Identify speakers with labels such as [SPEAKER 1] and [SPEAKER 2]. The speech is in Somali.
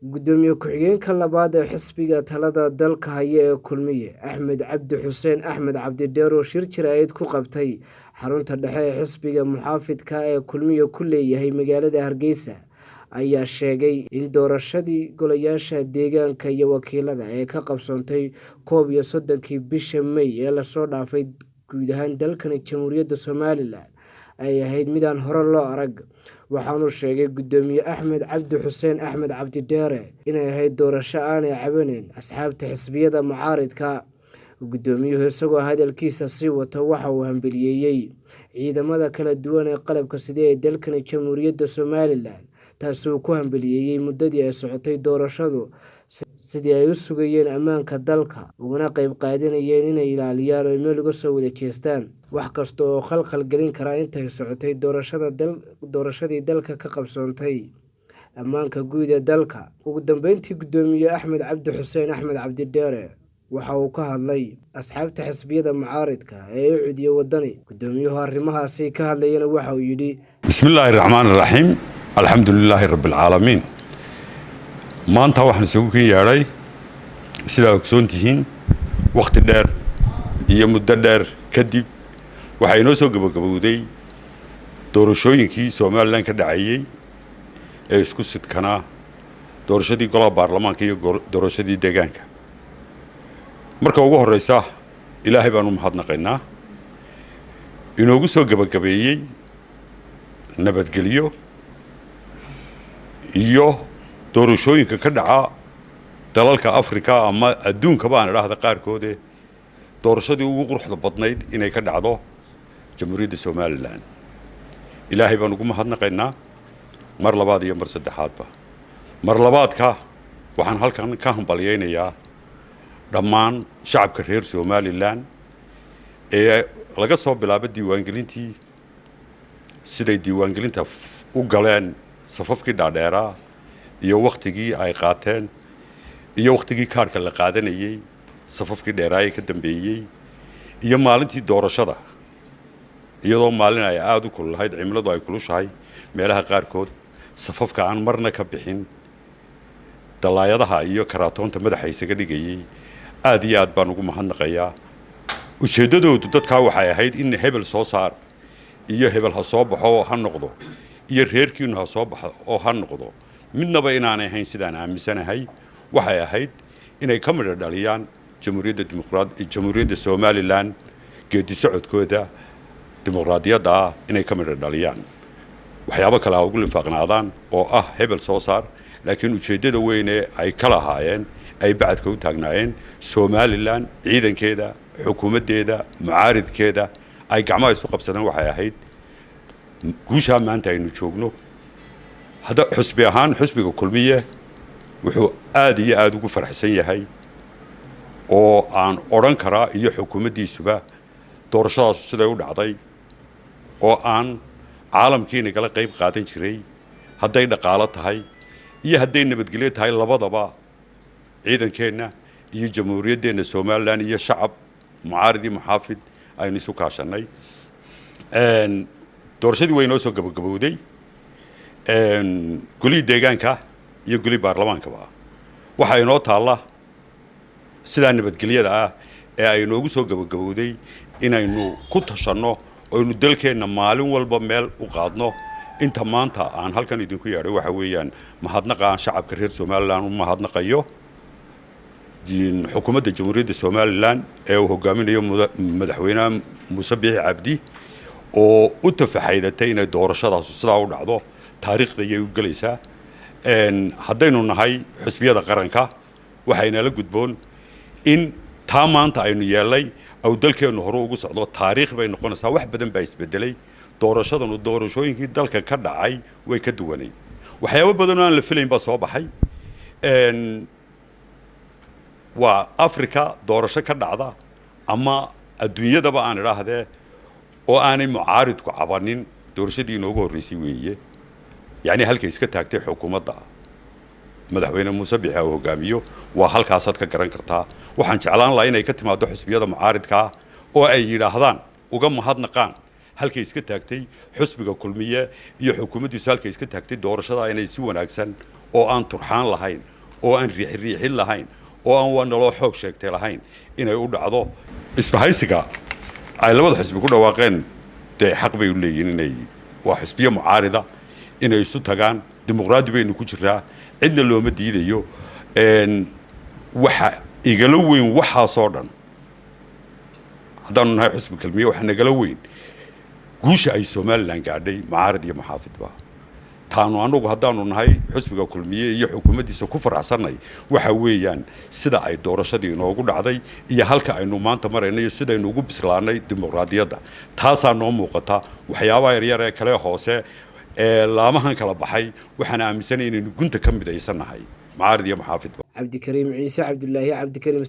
[SPEAKER 1] Gudoomiye ku-xigeenka labaad ee xisbiga talada dalka haya ee Kulmiye, Axmed Cabdi Xuseen Axmed Cabdi Dheer, oo shir jaraa'id ku qabtay xarunta dhexe ee xisbiga muxaafidka ee Kulmiye ku leeyahay magaalada Hargeysa, ayaa sheegay in doorashadii golayaasha deegaanka iyo wakiilada ee ka qabsoontay 31-kii bisha May ee lasoo dhaafay guud ahaan dalkani Jamhuuriyadda Somalilan ay ahayd mid aan hore loo arag. Waxaanuu sheegay Gudoomiye Axmed Cabdi Xuseen Axmed Cabdi Dheere inay ahayd doorasho aanay cabaneyn asxaabta xisbiyada mucaaridka. Gudoomiyuhu isagoo hadalkiisa sii wata waxa uu hambaliyeeyay ciidamada kala duwan ee qalabka sida ee dalkani Jamhuuriyadda Somalilan, taasoo ku hambaliyeeyay muddadii ay socotay doorashadu sidii ay u sugayeen ammaanka dalka, ugana qayb qaadanayeen inay ilaaliyaan oo meel uga soo wada jeestaan wax kasta oo khalkhal gelin kara intay socotay doorashadii dalka ka qabsoontay ammaanka guud ee dalka. Ugu dambeyntii, Gudoomiye Axmed Cabdi Xuseen Axmed Cabdi Dheere waxa uu ka hadlay asxaabta xisbiyada mucaaridka ee u cudiyay Waddani. Gudoomiyuhu arrimahaasi ka hadlayana waxa uu yidhi:
[SPEAKER 2] بسم الله الرحمن الرحيم، الحمد لله رب العالمين. Maanta waxaan isugu kin yeedhay, sidaa ogsoon tihiin, wakhti dheer iyo muddo dheer kadib waxaa inoo soo gebagabowday doorashooyinkii Somalilan ka dhacayey ee isku sidkanaa, doorashadii golaha baarlamaanka iyo doorashadii deegaanka. Marka ugu horreysa, Ilaahay baan u mahadnaqaynaa inoogu soo gebagabeeyey nabadgelyo iyo doorashooyinka ka dhaca dalalka Africa ama adduunkaba aan idhaahda qaarkoode, doorashadii ugu quruxda badnayd inay ka dhacdo Jamhuuriyadda Somalilan. Ilaahay baan ugu mahadnaqaynaa mar labaad iyo mar saddexaadba. Mar labaadka, waxaan halkan ka hambalyaynayaa dhammaan shacabka reer Somalilan ee laga soo bilaabo diiwaangelintii, siday diiwaangelinta u galeen, safafkii dhaadheeraa iyo wakhtigii ay qaateen iyo wakhtigii kaadhka la qaadanayey, safafkii dheeraayee ka dambeeyey, iyo maalintii doorashada, iyadoo maalin ay aada u kululahayd, cimiladu ay kulushahay meelaha qaarkood, safafka aan marna ka bixin, dalaayadaha iyo karaatoonta madaxa isaga dhigayey, aada iyo aad baan ugu mahadnaqayaa. Ujeeddadoodu dadkaa waxay ahayd in hebel soo saar iyo hebel ha soo baxo ha noqdo iyo reerkiinu ha soo baxo oo ha noqdo, midnaba inaanay ahayn sidaan aaminsanahay. Waxay ahayd inay ka midho dhaliyaan Jamhuuriyadda dimuqraad Jamhuuriyadda Somalilan geedi socodkooda dimuqraadiyadda ah, inay ka midho dhaliyaan. Waxyaabo kale ha ugu lifaaqnaadaan oo ah hebel soo saar, laakiin ujeeddada weyne ay ka lahaayeen, ay bacadka u taagnaayeen, Somalilan ciidankeeda, xukuumaddeeda, mucaaridkeeda ay gacmaha isu qabsadeen, waxay ahayd guushaa maanta aynu joogno. Hadda xusbi ahaan, xusbiga Kulmiye wuxuu aada iyo aada ugu faraxsan yahay oo aan odhan karaa, iyo xukuumaddiisuba, doorashadaasu siday u dhacday oo aan caalamkii nagala qayb qaadan jiray, hadday dhaqaalo tahay iyo hadday nabadgelyo tahay labadaba, ciidankeenna iyo jamhuuriyaddeenna Somalilan iyo shacab, mucaarid iyo muxaafid, aynu isu kaashannay. Doorashadii way inoo soo gabagabowday, golihii deegaanka iyo golihii baarlamaankaba. Waxaa inoo taalla sidaa nabadgelyada ah ee ay inoogu soo gabagabowday inaynu ku tashanno oynu dalkeenna maalin walba meel u qaadno. Inta maanta aan halkan idinku yeedhay waxa weeyaan mahadnaqa aan shacabka reer Somalilan u mahadnaqayo, xukuumadda Jamhuuriyadda Somalilan ee uu hogaaminayo Madaxweynaha Muuse Biixi Cabdi oo u tafaxaydatay inay doorashadaasu sidaa u dhacdo. Taariikhda ayay u gelaysaa. Haddaynu nahay xisbiyada qaranka, waxaynala gudboon in taa maanta aynu yeelnay aw dalkeennu hore ugu socdo. Taariikh bay noqonaysaa. Wax badan baa isbedelay. Doorashadanu doorashooyinkii dalka ka dhacay way ka duwanayd. Waxyaabo badan oo aan la filayn baa soo baxay. Waa Africa doorasho ka dhacda ama adduunyadaba aan idhaahdee oo aanay mucaaridku cabanin, doorashadii inoogu horreysay weeye. Yacni halkay iska taagtay xukuumadda Madaxweyne Muuse Bixi uu hogaamiyo waa halkaasaad ka garan kartaa. Waxaan jeclaan lahaa inay ka timaado xisbiyada mucaaridkaa oo ay yidhaahdaan, uga mahadnaqaan. Halkay iska taagtay xusbiga Kulmiye iyo xukuumaddiisu, halkay iska taagtay doorashada inay si wanaagsan oo aan turxaan lahayn, oo aan riixriixin lahayn, oo aan waa naloo xoog sheegtay lahayn inay u dhacdo. Isbahaysiga ay labada xisbi ku dhawaaqeen, dee xaq bay u leeyihin inay, waa xisbiyo mucaarida, inay isu tagaan. Dimuqraadi baynu ku jiraa, cidna looma diidayo. Waxa igala weyn waxaasoo dhan, haddaanu nahay xusbi Kulmiye, waxaa nagala weyn guusha ay Somaliland gaadhay, mucaarid iyo muxaafidba. Taanu annagu haddaanu nahay xusbiga Kulmiye iyo xukuumaddiisa ku faraxsannay waxa weeyaan sida ay doorashadii inoogu dhacday iyo halka aynu maanta marayno iyo sidaynu ugu bislaanay dimuqraadiyadda. Taasaa noo muuqata. Waxyaabaha yaryar ee kale hoose ee laamahan kala baxay, waxaan aaminsanay inaynu gunta ka midaysannahay, mucaarid iyo muxaafidba.
[SPEAKER 1] Cabdikariim Ciise Cabdulaahi, Cabdikariim.